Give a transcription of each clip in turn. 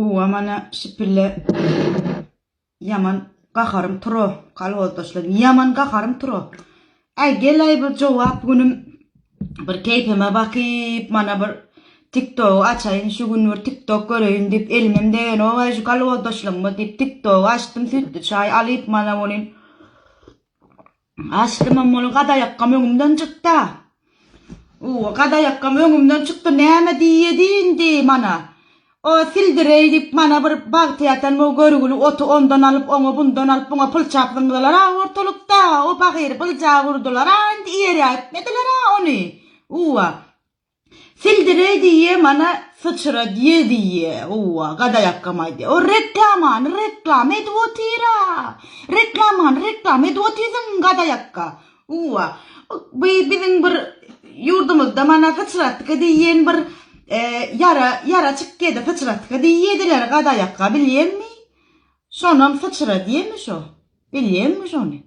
Uwa mana şipille ýaman gaharym turo kolhozdaşlar ýaman gaharym turo. Äý gelaý bir jogap günüm bir keýpime bakyp mana bir tiktogy açaýyn şu gün bir tiktok göreýin diýip elimem degenok-aý şu kolhozdaşlygymyz diýip tiktogy açdym süýtli çaý alyp mana welin Açdymam ony gadaýakgam öňümden çykda. Uwa gadaýakgam öňümden çykdy näme diýedi indi mana. O sildireý diýip mana bir bagty ýatan bu görgüli oty ondan alyp oňa bundan alyp buňa pylçap zyňdylar-a ortalykda. O pahyry pylçap urdular-a indi ýere äkitmediler-a ony. Uwa. Sildireý diýýä mana syçra diýe diýýä howwa gadaýakgam aýdýa o reklamany reklama edip otyra reklamany reklama edip otyrsyň gadaýakga howwa bu biziň bir ýurdumyzda mana syçratka diýen bir ýara ýara çykýady syçratka diýýediler gadaýakga bilýäňmi şonam syçra diýemi şo Bilýäňmi şony?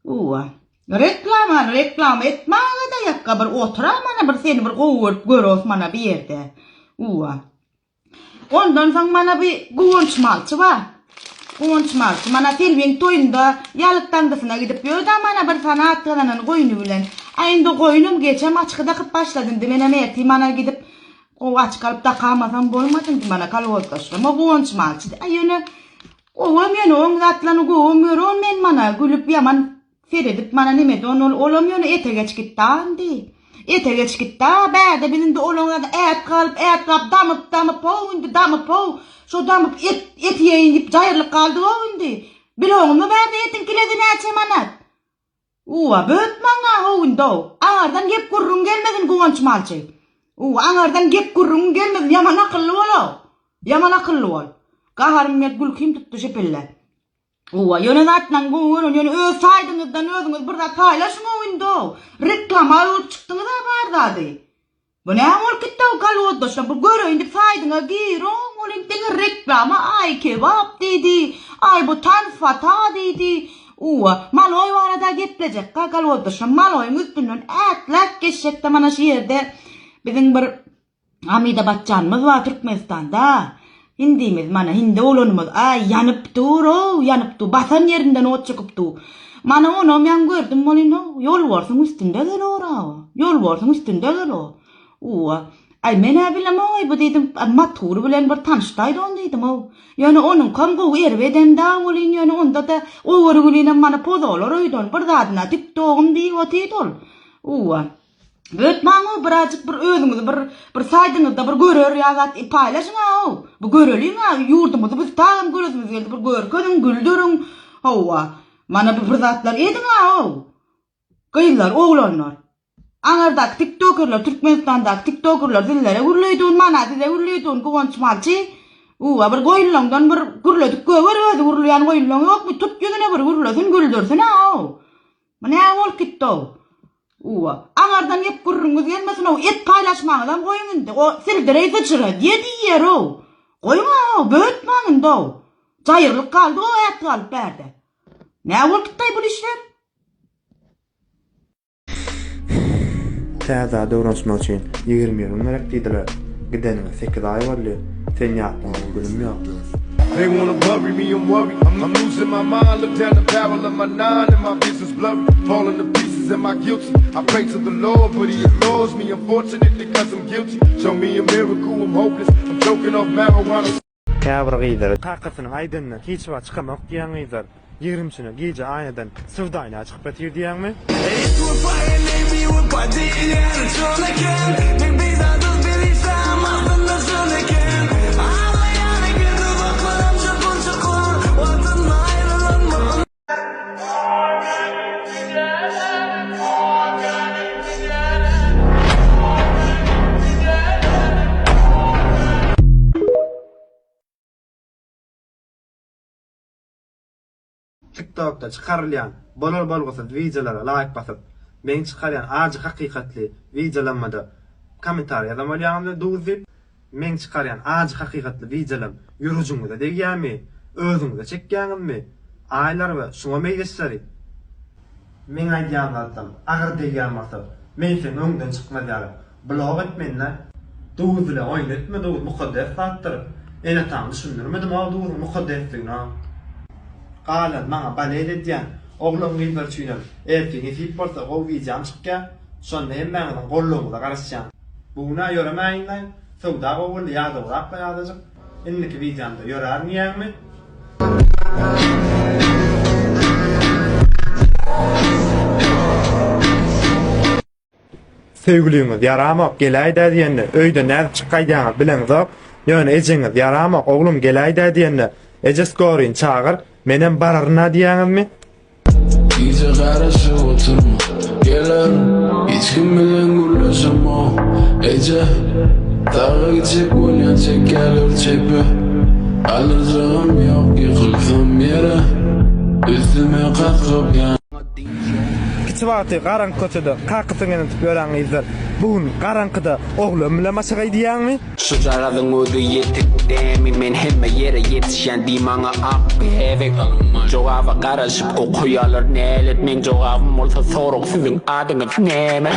Uwa. Reklamany reklama etmäge-de ýakga bir otura mana bir seni bir gowy görüp göros mana bir ýerde. Uwa. Ondan soň mana bir Guwanç malçy bar. Guwanç malçy mana Selbiň toýunda ýalyk daňdysyna gidip ýördi mana bir sany at gazanan goýny bilen. A indi goýnum geçem açgy dakyp başlady indi menem ertir mana gidip gowy açgy alyp dakamasam bolmaz indi mana kolhozdaşlarym. O Guwanç malçy. A ýöne Gowam ýöne oň zatlaryny gowam göron men mana gülüp ýaman seredip mana nemedon ol olam ýöne ete geç gitda indi ete geç gitda bärde biz indi olaň zady ät galyp ät galyp damyp damyp how indi damyp how şo damyp et et iýeýin diýip jaýrylyp galdyk how indi biloňyzmy bärde etiň kilesi näçe manat Uwa, böt maňa how indi-ow. Aňardan gep gürrüň gelmesin Guwanç malçy. Uwa, aňardan gep gürrüňiň gelmesin, ýaman akylly bol-ow. Ýaman akylly bol. Gaharym gelip gülkim tutdy şepille. Uwa, ýöne zatlaň gowy görün, ýöne öz saýdyňyzdan özüňiz bir zat paýlaşyň-ow indi-ow. Reklama öwrüp çykdyňyz-a bar zady. Bu näme bolup gitdi-ow kolhozdaşlar bu göreýin diýip saýdyňa giroň ol indi diňe reklama aý kebap diýdi aý bu tans fata diýdi uwa maloý barada geplejekka kolhozdaşlar maloýyň üstünden ätläp geçjekde mana şu ýerde biziň bir Amida Batjanymyz bar Türkmenistanda Hindimiz mana hindi oglanymyz aý ýanyp dur-ow ýanyp dur basan ýerinden ot çykyp dur. Mana onam ýaňy gördüm welin-ow ýolbarsyň üstünde gel-ow ýolbarsyň üstünde gel-ow. Uwa. Aý men-ä bilemog-aý bu diýdim Matur bilen bir tanyşdaýdy ony diýdim-ow. Ýöne onuňkam gowy erbedem-dä welin ýöne onda-da o görgülinem mana pozalar öýden bir zadyna tiktogym diýip otydy ol. Uwa. Ötmäň-ow birazjyk bir özüňizi bir bir saýdyňyzda bir görer ýa zat paýlaşyň-ow. Bu göreliň-a ýurdumyzy biz tagam göresimiz geldi bir görkeziň güldüriň. Hawa. Mana bu bir zatlar ediň-ow. Gyzlar, oglanlar. Aňardaky tiktokerler, Türkmenistandaky tiktokerler sizlere gürleýdun mana size gürleýdun Guwanç malçy. Uwa bir goýunlaňdan bir gürledip göwer özi gürleýän goýunlaň ýokmy tut ýüzüne bir gürlesin güldürsin-ow. Bu näme bolup gitdi-ow? Uwa. Aňardan gep gürrüňiňiz gelmesin-ow, et paýlaşmaňyzam goýuň indi. O sildireý syçra diýe diýýär-ow. Goýuň-ow, böwetmäň indi-ow. Jaýyrlyk galdy-ow ät galyp bärde. Näme bolup gitdi-aý bul işler? Täze zada öwrenişmek üçin 21 gün gerek diýdiler. Gideniňe sekiz aý boldy. Seni ýatlamagyň günüm ýok. They wanna bury me, I'm worried I'm losing my mind, look down the barrel of my nine And my vision's blurry, falling to pieces, am I guilty? I pray to the Lord, but he ignores me Unfortunately, cause I'm guilty Show me a miracle, I'm hopeless I'm choking off marijuana Käbir gyzlar kakasynyň aýdanyndan hiç wagt çykamok diýýän gyzlar ýigrimçine gije aýnadan swdaýna çykyp ýatyr diýýäňmi? Tiktokda çykarylýan bolar-bolgusyz wideolara laýk basyp, meň çykarýan ajy hakykatly wideolamada kommentariý ýazan bolýaňyzmy duz diýip. Meň çykarýan ajy hakykatly wideolam ýürejiňize degýämi, özüňize çekýäňizmi? Aýlar we şuňa meýleşleri. Meň aýdýan zatlarym agyr degýän bolsa, men seň öňüňden çykmaz ýaly blok et meni-dä. Duz bilen oýun etme duz mukaddes zatdyr. Ene-ataňa düşündirmedim-ow duzuň mukaddesligini-ow. Galan maňa balet edýän oglan-gyzlar üçinem ertir nesip bolsa gowy wideom çykýar. Şonda hemmäňiziň goldawyňyza garaşýan. Bu gün-ä ýöremäýin-laý, söwda gowy boldy, ýadawrak-laý azajyk. Indiki wideomda ýörärin diýýäňmi? Söýgüliňiz ýaramok geläýdä diýende öýden nädip çykyp gaýdýaňyz bileňzok, ýöne ejeňiz ýaramok oglum geläýdä diýende eje skoryny çagyr menem bararyn-a diýýäňizmi? Gije garaşyp oturma geler Hiç kim bilen gürleşemok eje Saga gitjek bolýan çekýärler çepe Galdyrjagym ýok ýykylsam ýere Üstüme kakyp ýan Kiçi wagty garaňky köçede kakasyny ýenetip ýören gyzlar bu gün garaňkyda oglan bilen başagaý diýýäňmi? Şujagazyň özi ýetik dämi men hemme ýere ýetişýän diý maňa ak bäbek Jogaba garaşyp okaýalar nälet meň jogabym bolsa sorag siziň adyňyz näme?